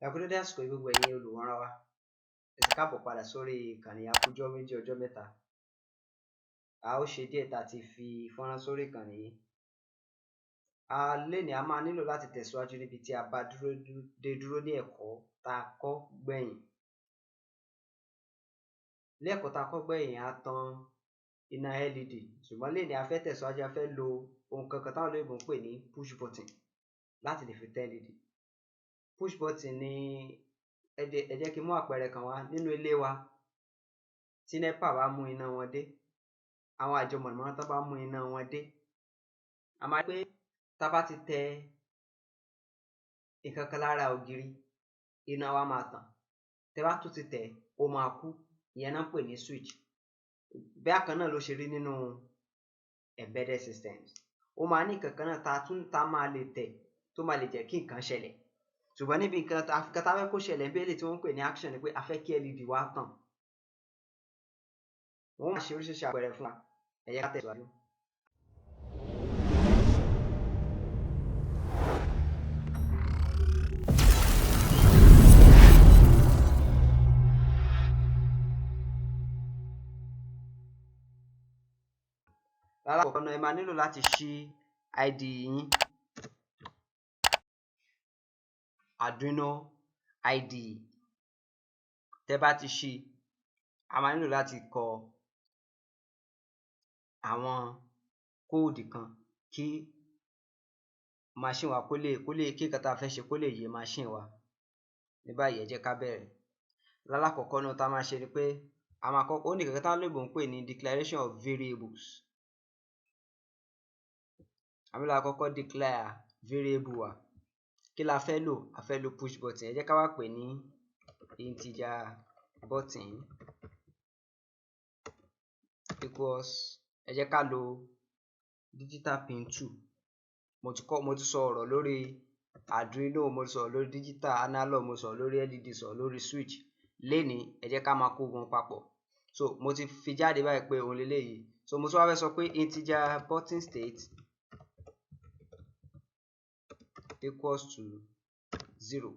Ẹ kú dédé àsìkò yìí gbogbo ẹ̀yin olùwòran wa. Ẹ sì káàbọ̀ padà sórí ìkànnì Akújọ́ Méjì Ọjọ́ Mẹ́ta. A ó ṣe díẹ̀ tá a ti fi fọ́nrán sórí ìkànnì yìí. A lénìí a máa nílò láti tẹ̀síwájú níbi tí a bá dúró dé dúró ní ẹ̀kọ́ tá a kọ́ gbẹ̀yìn. Ní ẹ̀kọ́ tá a kọ́ gbẹ̀yìn, a tan iná LED, ṣùgbọ́n lénìí a fẹ́ tẹ̀síwájú, a fẹ́ lo ohun kankan táwọn olóyìnbó ń pè ní push button láti lè fi tẹ LED. Push button ni ẹ jẹ́ kí n mú àpẹẹrẹ kan wá nínú ilé wa. Tí NEPA bá mú iná wọn dé, àwọn àjọ mọ̀nàmọ́ná tán bá mú iná wọn dé, a máa rí pé tá bá ti tẹ nǹkan kan lára ògiri, iná wa máa tàn. Tẹ́ bá tún ti tẹ̀, ó máa kú. Ìyẹn náà ń pè ní switch. Bákan náà ló ṣe rí nínú embedded systems. Ó máa ní nǹkan kan náà tá tún tá máa lè tẹ̀ tó máa lè jẹ́ kí nǹkan ṣẹlẹ̀. Ṣùgbọ́n níbi nǹkan tá fẹ́ kó ṣẹlẹ̀ níbi eléyìí tí wọ́n ń pè ní action ni pé a fẹ́ kí LED wa tàn. Wọ́n máa ṣe oríṣiríṣi àpẹẹrẹ fún wa. Ẹ jẹ́ ká tẹ̀síwájú. Lálákọ̀ọ́kọ́ náà, ẹ máa nílò láti ṣí IDE yín, Arduino IDE. Tẹ́ bá ti ṣí, a máa nílò láti kọ àwọn kóòdù kan kí machine wa kó lè kí nǹkan tá a fẹ́ ṣe kó lè yé machine wa. Ní báyìí, ẹ jẹ́ ká bẹ̀rẹ̀. Lálákọ̀ọ́kọ́ náà, tá a máa ṣe ni pé a máa kọ́kọ́, ó ní nǹkan kan táwọn olóyìnbó ń pè ní declaration of variables. A ní láti kọ́kọ́ declare variable wa. Kí la fẹ́ lò? A fẹ́ lo push button. Ẹ jẹ́ ká wá pè ní integer button equals, ẹ jẹ́ ká lo digital pin 2. Mo ti sọ ọ̀rọ̀ lórí Arduino, mo ti sọ̀rọ̀ lórí digital analog, mo sọ̀rọ̀ lórí LED, sọ̀rọ̀ lórí switch. Lénìí, ẹ jẹ́ ká máa kó wọn papọ̀. So mo ti fi jáde báyìí pé òun leléyìí. So mo tún wá fẹ́ sọ pé integer button state equals to 0.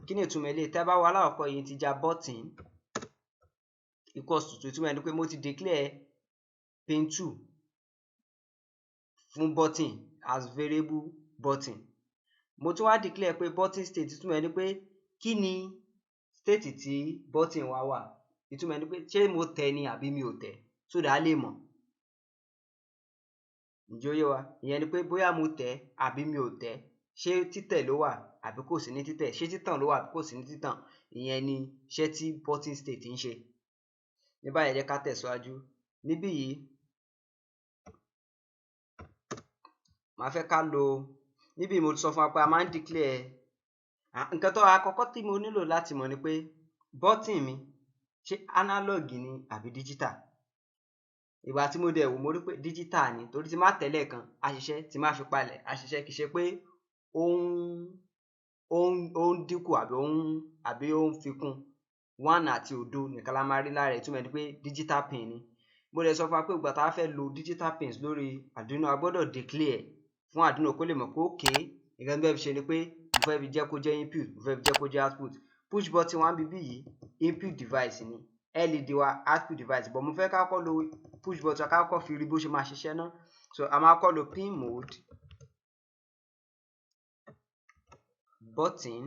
Kí ni ìtumọ̀ eléyìí? Tẹ́ bá wo alákọ̀ọ́kọ́, integer button equals to 2, ìtumọ̀ ẹ̀ ni pé mo ti declare pin 2 fún button as variable button. Mo tún wá declare pé button state, ìtumọ̀ ẹ̀ ni pé kí ni state tí button wa wà. Ìtumọ̀ ẹ̀ ni pé ṣé mo tẹ̀ ni àbí mi ò tẹ̀, so that a lè mọ̀. Ǹjẹ́ ó yé wa? Ìyẹn ni pé bóyá mo tẹ̀ àbí mi ò tẹ̀, ṣé títẹ̀ ló wà àbí kò sí ní títẹ̀, ṣé títàn ló wà àbí kò sí ní títàn. Ìyẹn ni iṣẹ́ tí button state ń ṣe. Ní báyìí, ẹ jẹ́ ká tẹ̀síwájú. Níbí yìí, màá fẹ́ ká lo níbí, mo ti sọ fún wa pé a máa ń declare nǹkan tó àkọ́kọ́ tí mo nílò láti mọ̀ ni pé button mi, ṣé analog ni àbí digital? Ìgbà tí mo dẹ̀ wò, mo rí pé digital ni, torí tí má tẹ̀ lẹ́ẹ̀kan, á ṣiṣẹ́, tí má fi palẹ̀, á ṣiṣẹ́. Kì í ṣe pé ó ń dínkù àbí ó ń fi kún. One àti òdo nìkan la máa rí lára ẹ̀. Ìtumọ̀ ẹ̀ ni pé digital pin ni. Mo dẹ̀ sọ fún wa pé ìgbà tá a fẹ́ lo digital pins lórí Arduino, a gbọ́dọ̀ declare fún Arduino kó lè mọ̀ pé okay, nǹkan tí mo fẹ́ fi ṣe ni pé mo fẹ́ fi jẹ́ kó jẹ́ input, mo fẹ́ fi jẹ́ kó jẹ́ output. Push button wa níbí yìí, input device ni. LED wa, output device. But mo fẹ́ ká kọ́kọ́ lo push button, ká kọ́kọ́ fi rí bó ṣe máa ṣiṣẹ́ ná. So a máa kọ́ lo pin mode button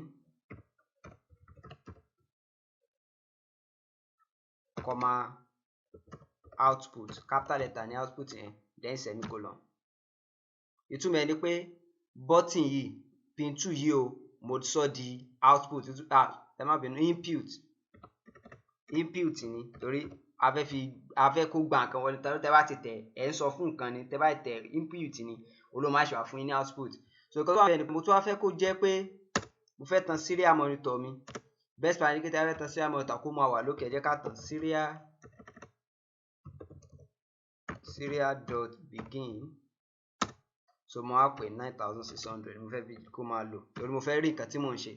comma output, capital letter ní output yẹn, then semicolon. Ìtumọ̀ ẹ̀ ni pé button yìí, pin 2 yìí o, mo sọ di output. Ah, ẹ má bínú, input. Input ni, torí a fẹ́ kó gba nǹkan wọlé. Tẹ́ bá ti tẹ̀, ẹ̀ ń sọ fún nǹkan ni. Tẹ́ bá ti tẹ̀, input ni, òun ló máa ṣe wá fún yín ní output. So nǹkan tó wà níbẹ̀ ni pé mo tún wá fẹ́ kó jẹ́ pé mo fẹ́ tan serial monitor mi. Best part ni pé tẹ́ bá fẹ́ tan serial monitor, kó máa wà lókè. Ẹ jẹ́ ká tan serial, serial dot begin. So mo wá pè 9600. Mo fẹ́ fi kó máa lò torí mo fẹ́ rí nǹkan tí mò ń ṣe.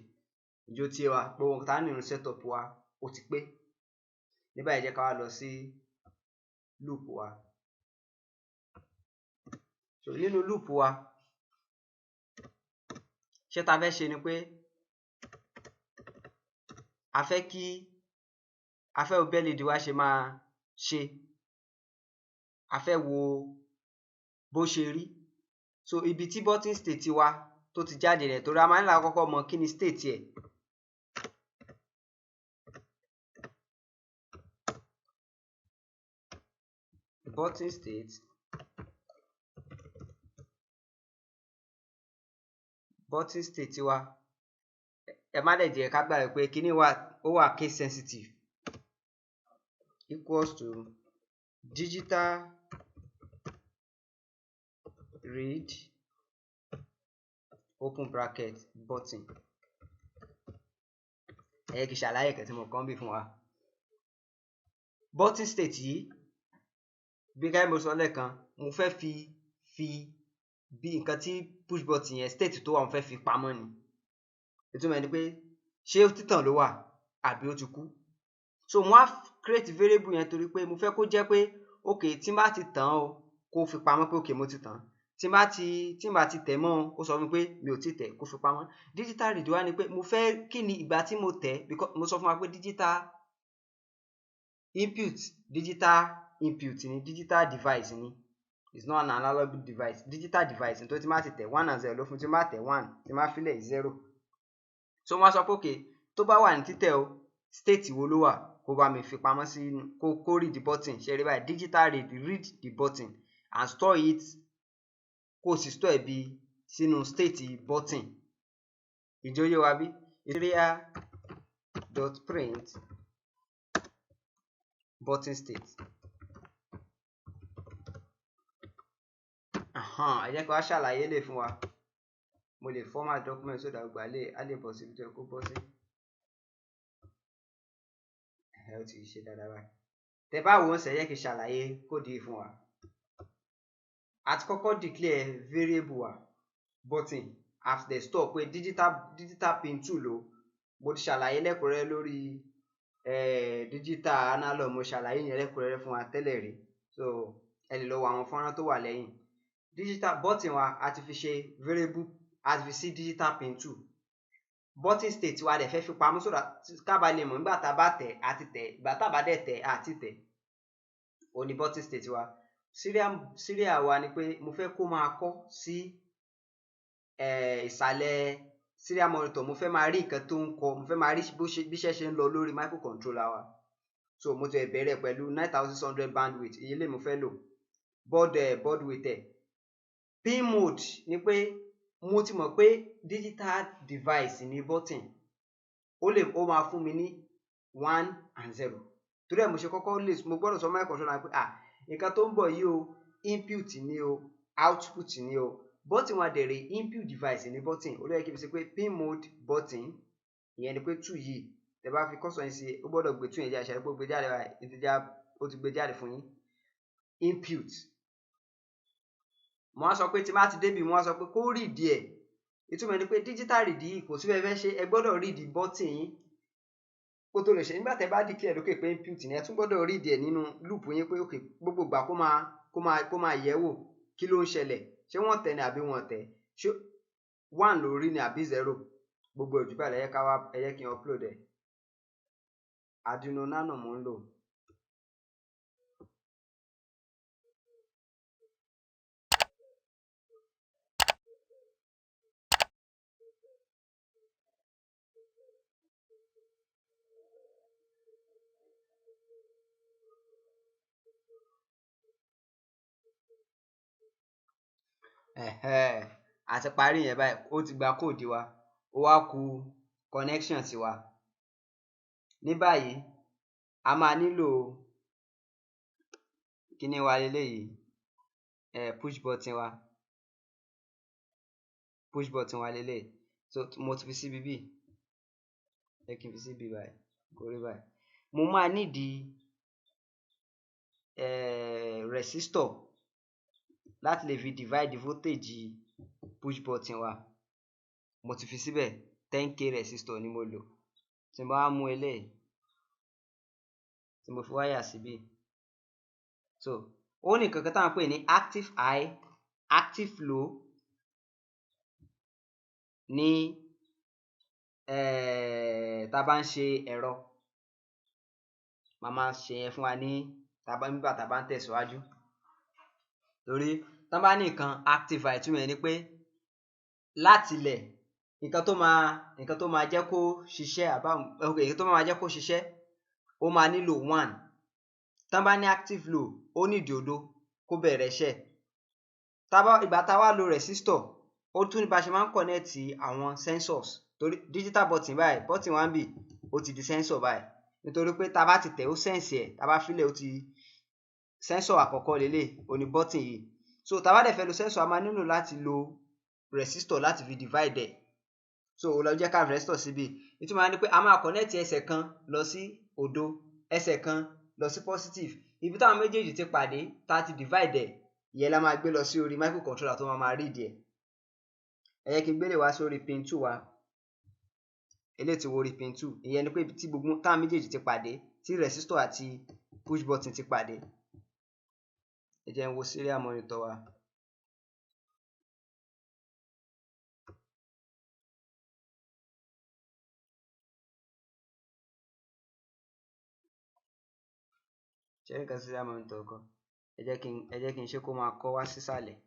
Ìjó tí wa gbogbo nǹkan tá nínú setup wa, ó ti pé. Ní báyìí, jẹ́ ká wá lọ sí loop wa. So nínú loop wa, iṣẹ́ tá a fẹ́ ṣe ni pé A fẹ́ kí a fẹ́ wo bí LED wa ṣe máa ṣe, a fẹ́ wo bó ṣe rí. So ibi tí button state wa tó ti jáde rẹ̀, torí a máa ń là kọ́kọ́ mọ kí ni state ẹ̀. Button state, button state wa, ẹ má dẹ̀ jẹ́ ká gbàgbé pé kíní wa ó wà case sensitive, equals to digital read open bracket button. Ẹ yẹ kí n ṣàlàyé ẹ̀kẹ́ tí mo kàn bí fún wa. Button state yìí, bí káyọ̀ mo sọ lẹ́ẹ̀kan, mo fẹ́ fi bí nǹkan tí push button yẹn state tó wà, mo fẹ́ fi pamọ́ ni. Ìtumọ̀ ẹ̀ ni pé ṣé títàn ló wà àbí ó ti kú. So mo á create variable yẹn torí pé mo fẹ́ kó jẹ́ pé ok, tí n bá ti tàn o, kó fi pamọ́ pé ok, mo ti tàn. Tí n bá ti tẹ̀ mọ́ o, ó sọ fún mi pé mi ò tí tẹ̀, kó fi pamọ́. Digital read wá ni pé mo fẹ́ kí ni ìgbà tí mo tẹ̀, because mo sọ fún wa pé digital input, digital input ni, digital device ni. It's not an analog device, digital device ni. Tó tí má ti tẹ̀, one and zero ló fún. Tí má tẹ̀ one, tí má filẹ̀, zero. So wọ́n á sọ pé ok, tó bá wà ní títẹ̀ o, state wo ló wà, kó bá mi fi pamọ́ sí kó read the button. Ṣe rí báyìí? Digital read, read the button and store it, kó o sì store ẹ̀ bí sínú state button. Ìjọ yé wa bí? Serial dot print button state. Ẹ jẹ́ kí wá ṣàlàyé lè fún wa. Mo lè format document so that gbà lè á lè bọ̀ síbi tó yẹ kó bọ́ sí. Ẹ ó ti ṣe dáadáa báyìí. Tẹ bá wò ó ṣe, yẹ kí n ṣàlàyé code yìí fún wa. A ti kọ́kọ́ declare variable wa button as the store pé digital pin two lò. Mo ti ṣàlàyé lẹ́kùnrẹ́rẹ́ lórí digital analog, mo ṣàlàyé yẹn lẹ́kùnrẹ́rẹ́ fún wa tẹ́lẹ̀ rí, so ẹ lè lọ wo àwọn fọ́nrán tó wà lẹ́yìn. Digital button wa, a ti fi ṣe variable, a ti fi sí digital pin two. Button state wa dẹ̀ fẹ́ fi pamọ́ so that ká ba lè mọ̀ nígbà tá a bá tẹ̀, a ti tẹ̀, ìgbà tá a bá dẹ̀ tẹ̀, a ti tẹ̀. Ó ní button state wa. Serial wa ni pé mo fẹ́ kó máa kọ́ sí ìsàlẹ̀ serial monitor. Mo fẹ́ máa rí nǹkan tó ń kọ, mo fẹ́ máa rí bó ṣe bí iṣẹ́ ṣe ń lọ lórí microcontroller wa. So mo ti bẹ̀rẹ̀ pẹ̀lú 9600 bandwidth, iye lè mo fẹ́ lò baud, baud rate ẹ̀. Pin mode ni pé mo ti mọ̀ pé digital device ní button, ó lè ó máa fún mi ní one and zero. Torí ẹ̀ mo ṣe kọ́kọ́ lè mo gbọ́dọ̀ sọ microcontroller pé, ah, nǹkan tó ń bọ̀ yìí o, input ni o, output ni o. Button wa dẹ̀ rè, input device ní button. Ó lóye kí n fi ṣe pé pin mode button, ìyẹn ni pé two yìí, tẹ bá fi cursor yín sí, ó gbọ́dọ̀ gbé two yẹn jáde. Ṣe pé ó gbé jáde báyìí? Integer, ó ti gbé jáde fún yín, input. Mo wá sọ pé tí má ti débi, mo wá sọ pé kó read ẹ̀. Ìtumọ̀ ni pé digital read yìí, kò sí bẹ́ẹ̀ fẹ́ ṣe, ẹ gbọ́dọ̀ read button yín kó tó lè ṣe. Nígbà tẹ́ bá declare lókè pé input ni, ẹ tún gbọ́dọ̀ read ẹ̀ nínú loop yín pé ok, gbogbo ìgbà kó máa yẹ̀ wò kí ló ń ṣẹlẹ̀, ṣé wọ́n tẹ̀ ni àbí wọ́n tẹ̀, ṣé one ló rí ni àbí zero. Gbogbo òjú báyìí lẹ́yẹ ká wá. Ẹ jẹ́ kí n upload ẹ̀. Arduino Nano mò ń lò. Ẹ̀hẹ́n, a ti parí yẹn báyìí. Ó ti gba code wa, ó wá kù connection tiwa. Ní báyìí, a máa nílò kíní wa leléyìí, push button wa. Push button wa leléyìí. So mo ti fi síbi bí, ẹ kí n fi síbi báyìí, kò rí báyìí. Mo máa nídìí resistor láti lè fi divide voltage push button wa. Mo ti fi síbẹ̀, 10K resistor ni mo lò. Tí n bá wá mú eléyìí tí mo fi wáyà síbí, so ó ní nǹkan kan tá à ń pè ní active high, active low ní Tá a bá ń ṣe ẹ̀rọ, màá máa ṣe yẹn fún wa ní nígbà tá a bá ń tẹ̀síwájú. Torí tán bá ní nǹkan active high, ìtumọ̀ ẹ̀ ni pé láti ilẹ̀ nǹkan tó máa jẹ́ kó ṣiṣẹ́ àbá, ok, nǹkan tó máa jẹ́ kó ṣiṣẹ́, ó máa nílò one. Tán bá ní active low, ó nídìí òdo kó bẹ̀rẹ̀ iṣẹ́. Tá bá ìgbà tá a wá lo resistor, ó tún ní bá a ṣe máa ń connect àwọn sensors, torí digital button báyìí, button wa ń bì, ó ti di sensor báyìí, nítorí pé tá a bá ti tẹ̀, ó sense ẹ̀. Tá a bá filẹ̀, ó ti sensor àkọ́kọ́ lélẹ̀, ó ní button yìí. So tá a bá dẹ̀ fẹ́ lo sensor, a máa nílò láti lo resistor láti fi divide ẹ̀. So ó lọ jẹ́ ká resistor síbi. Ìtumọ̀ ni pé a máa connect ẹsẹ̀ kan lọ sí òdo, ẹsẹ̀ kan lọ sí positive. Ibi táwọn méjèèjì ti pàdé, tá a ti divide ẹ̀, ìyẹn la máa gbé lọ sí orí microcontroller tó máa máa read ẹ̀. Ẹ jẹ́ kí n gbélé wá sórí pin 2 wa. Eléyìí ti wo orí pin 2, ìyẹn ni pé ibi tí gbogbo táwọn méjèèjì ti pàdé, tí resistor àti push button ti pàdé. Ẹ jẹ́ n wo serial monitor wa. Ṣé nǹkan serial monitor kọ́? Ẹ jẹ́ kí n ṣe kó máa kọ́ wá sísàlẹ̀.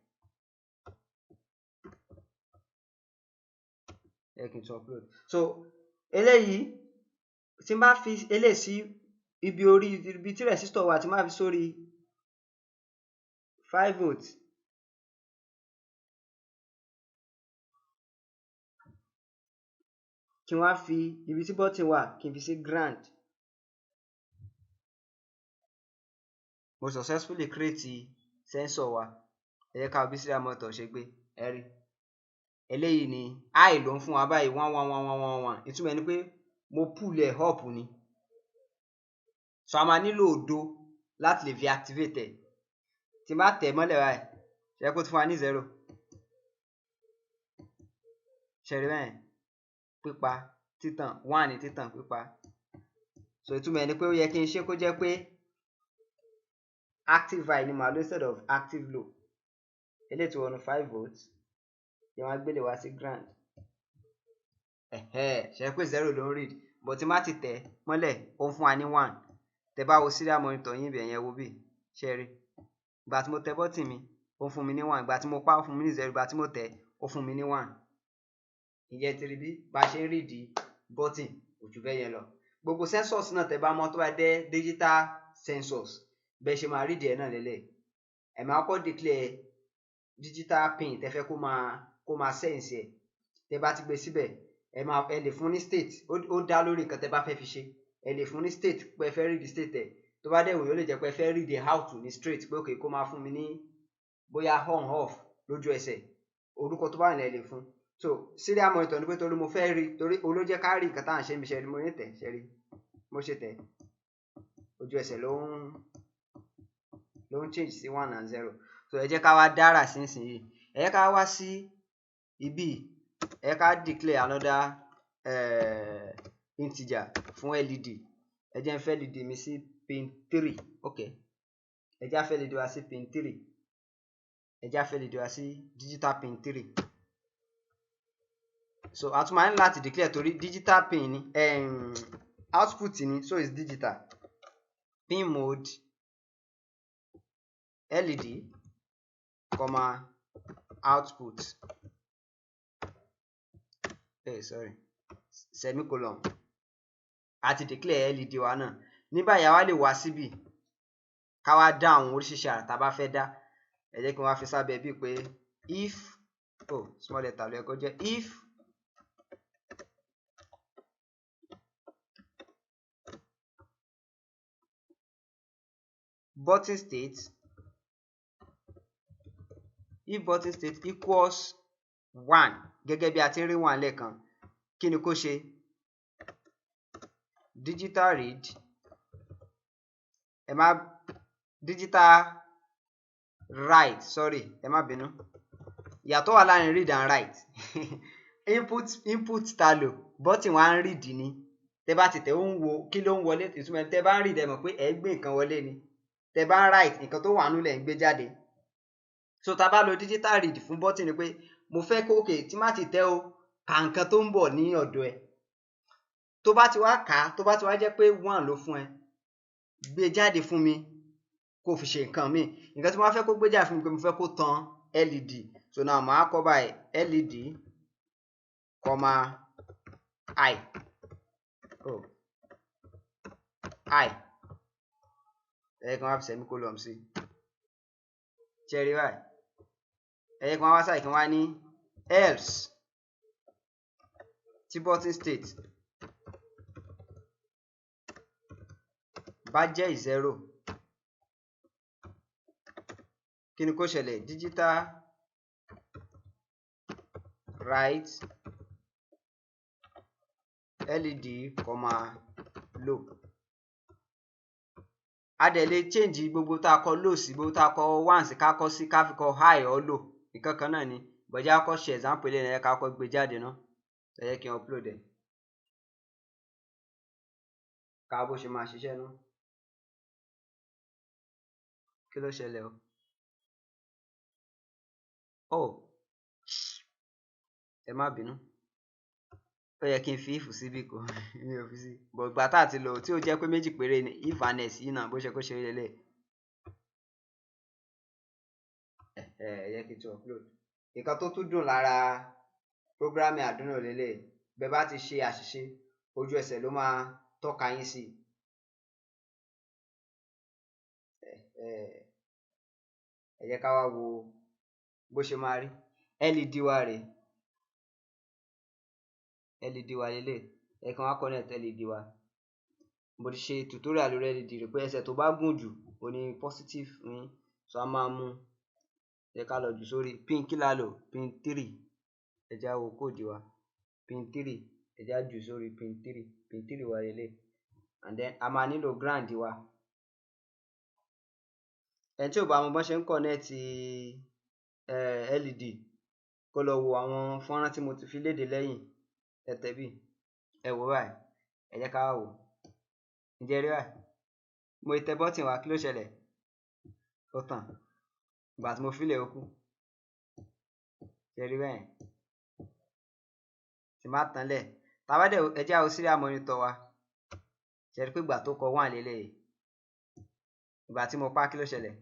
Ẹ jẹ́ kí n tún upload. So eléyìí, tí n bá fi eléyìí sí ibi orí ibi tí resistor wà, tí n bá fi sórí 5 volt, kí n wá fi ibi tí button wà, kí n fi sí ground, mo successfully create sensor wa. Ẹ jẹ́ ká wo bí serial monitor ṣe gbé. Ẹ rí, eléyìí ni high ló ń fún wa báyìí, one one one one one one. Ìtumọ̀ ẹ̀ ni pé mo pull ẹ̀ up ni. So a máa nílò òdo láti lè fi activate ẹ̀. Tí n bá tẹ̀ mọ́lẹ̀ báyìí, ṣe kó tún fún wa ní zero. Ṣe rí bẹ́ẹ̀? Pípa, títàn, one ní títàn, pípa. So ìtumọ̀ ẹ̀ ni pé ó yẹ kí n ṣe kó jẹ́ pé active high ni màá lò instead of active low. Eléyìí ti wọnú 5 volts, yẹn wá gbélé wá sí ground. Ẹ̀hẹ́, ṣe pé zero ló ń read, but tí má ti tẹ̀ mọ́lẹ̀, ó ń fún wa ní one. Tẹ bá wo serial monitor yín, ibẹ̀ yẹn, wo bí ṣe rí. Ìgbà tí mo tẹ button mi, ó fún mi ní one. Ìgbà tí mo pa, ó fún mi ní zero. Ìgbà tí mo tẹ̀, ó fún mi ní one. Ìyẹn ti rí bí bá ṣe ń read button, kò jù bẹ́ẹ̀ yẹn lọ. Gbogbo sensors náà tẹ bá mọ̀, tó bá dé digital sensors, bẹ́ẹ̀ ṣe máa read ẹ̀ náà lélẹ̀. Ẹ̀ máa kọ́ declare digital pin tẹ fẹ́ kó máa sense ẹ̀. Tẹ bá ti gbé síbẹ̀, ẹ máa ẹ lè fún ní state. Ó dá lórí nǹkan tẹ bá fẹ́ fi ṣe. Ẹ lè fún ní state pé ẹ fẹ́ read state ẹ̀. Tó bá dẹ̀ wù yín, ó lè jẹ́ pé ẹ fẹ́ read ẹ̀ out ní straight, pé okay, kó máa fún mi ní bóyá on, off lójú ẹsẹ̀. Orúkọ tó bá wà ní ẹ lè fún. So serial monitor ni pé torí mo fẹ́ rí, torí oló jẹ́ ká rí nǹkan tá à ń ṣe níbi iṣẹ́. Mo ní tẹ̀, ṣe rí mo ṣe tẹ̀, ojú ẹsẹ̀ ló ń change sí one and zero. So ẹ jẹ́ ká wá dára sínsìnyí. Ẹ jẹ́ ká wá sí ibí. Ẹ jẹ́ ká declare another integer fún LED. Ẹ jẹ́ n fẹ́ LED mi sí pin 3. Ok, ẹ jẹ́ á fẹ́ LED wa sí pin 3. Ẹ jẹ́ á fẹ́ LED wa sí digital pin 3. So a tún máa ní láti declare, torí digital pin ni, output ni, so it's digital. Pin mode LED comma output, hey, sorry, semicolon. A ti declare LED wa náà. Ní báyìí, a wá lè wá síbí, ká wá dá àwọn oríṣiríṣi àrà tá a bá fẹ́ dá. Ẹ jẹ́ kí n wá fi sábẹ́ bíi pé if, oh, small letter ló yẹ kó jẹ́, if button state, if button state equals one, gẹ́gẹ́ bí a ti ń rí one lẹ́ẹ̀kan, kí ni kó ṣe? Digital read, ẹ má, digital write, sorry, ẹ má bínú. Ìyàtọ̀ wà láàrin read and write. Input ta lò, button wa ń read ni. Tẹ bá ti tẹ̀, ó ń wo kí ló ń wọlé. Ìtumọ̀ tẹ bá ń read, ẹ mọ̀ pé ẹ gbé nǹkan wọlé ni. Tẹ bá ń write, nǹkan tó wà nínú lẹ̀ ń gbé jáde. So tá a bá lo digital read fún button ni pé mo fẹ́ kó, okay, tí má ti tẹ̀ o, kà nǹkan tó ń bọ̀ ní ọ̀dọ̀ ẹ̀. Tó bá ti wá kà á, tó bá ti wá jẹ́ pé 1 ló fún ẹ, gbé jáde fún mi kó fi ṣe nǹkan míì. Nǹkan tí mo bá fẹ́ kó gbé jáde fún mi pé mo fẹ́ kó tan LED. So now màá kọ báyìí LED comma I. Oh, I. Ẹ jẹ́ kí n wá fi semicolon sí. Ṣé ẹ rí báyìí? Ẹ jẹ́ kí n wá sáì kí n wá ní else tí button state bá jẹ́ 0, kí ni kó ṣẹlẹ̀? Digital write LED comma low. A dẹ̀ lè change gbogbo tá a kọ low sí, gbogbo tá a kọ 1 sí, ká kọ sí, ká fi kọ high or low. Nǹkan kan náà ni. Bọ̀já kọ́ ṣe example eléyìí náà, ẹ ká kọ́ gbé jáde ná. Ẹ jẹ́ kí n upload ẹ̀. Ká bó ṣe máa ṣiṣẹ́ ná. Kí ló ṣẹlẹ̀ o? Oh, ẹ má bínú. Ó yẹ kí n fi if síbí kò mi ò fi sí. But ìgbà tá a ti lò tí ó jẹ́ pé méjì péré ni if and else yìí náà bó ṣe kó ṣe rí leléyìí. Ẹ jẹ́ kí n tún upload. Nǹkan tó tún dùn lára programming Arduino leléyìí, bẹ́ẹ̀ bá ti ṣe àṣìṣe, ojú ẹsẹ̀ ló máa tọ́ka yín sí. Ẹ jẹ́ ká wá wo bó ṣe máa rí. LED wa rèé. LED wa leléyìí. Ẹ kàn wá connect LED wa. Mo ti ṣe tutorial lórí LED rè pé ẹsẹ̀ tó bá gùn jù ó ní positive ní. So a máa mú. Ẹ ká lọ jù sórí pin kí la lò? Pin 3. Ẹ já wo code wa. Pin 3. Ẹ já jù sórí pin 3. Pin 3 wa leléyìí. And then a máa nílò ground wa. Ẹni tí ò bá mọ bọ́n ṣe ń connect LED kó lọ wo àwọn fọ́nrán tí mo ti fi léde lẹ́yìn. Ẹ tẹ̀ bí. Ẹ wò báyìí. Ẹ jẹ́ ká wá wò. Ǹjẹ́ ẹ rí báyìí? Mo tẹ button wa, kí ló ṣẹlẹ̀? Ó tàn. Ìgbà tí mo fi lẹ̀ ó kú. Ṣé ẹ rí bẹ́yẹn? Tí n bá tan lẹ̀. Tá bá dẹ̀ ẹ jẹ́ á wo serial monitor wa. Ṣé ẹ rí pé ìgbà tó kọ 1 leléyìí? Ìgbà tí mo pa kí ló ṣẹlẹ̀?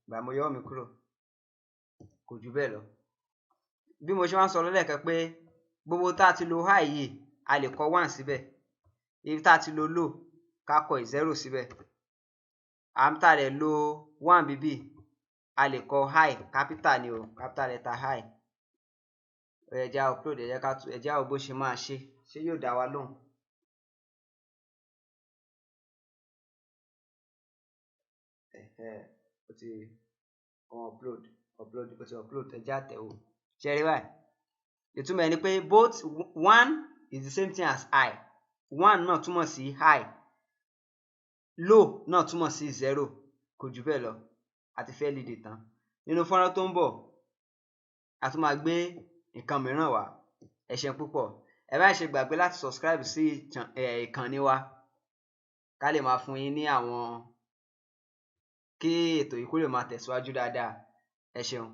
Ìgbà mo yọ ọwọ́ mi kúrò. Kò jù bẹ́ẹ̀ lọ. Bí mo ṣe wá ń sọ lẹ́ẹ̀kan pé gbogbo tá a ti lo high yìí, a lè kọ 1 síbẹ̀. Ibi tá a ti lo low, ká kọ 0 síbẹ̀. Àmì tá a lè lo 1 bíbí, a lè kọ high, capital ni o, capital letter high. Ẹ jẹ́ á upload, ẹ jẹ́ ká tú, ẹ jẹ́ á wo bó ṣe máa ṣe. Ṣé yóò dá wa lóhùn? Ó ti upload, upload, ó ti upload, ẹ jẹ́ á tẹ̀ wò. Ṣé ẹ rí báyìí? Ìtumọ̀ ẹ̀ ni pé both 1 is the same thing as high. 1 náà túmọ̀ sí high. Low náà túmọ̀ sí 0. Kò jù bẹ́ẹ̀ lọ. A ti fẹ́ LED tán. Nínú fọ́nrán tó ń bọ̀, a tún máa gbé nǹkan mìíràn wá. Ẹ ṣeun púpọ̀. Ẹ má ṣe gbàgbé láti subscribe sí ìkànnì wa ká lè máa fún yín ní àwọn kí ètò yìí kó lè máa tẹ̀síwájú dáadáa. Ẹ ṣeun.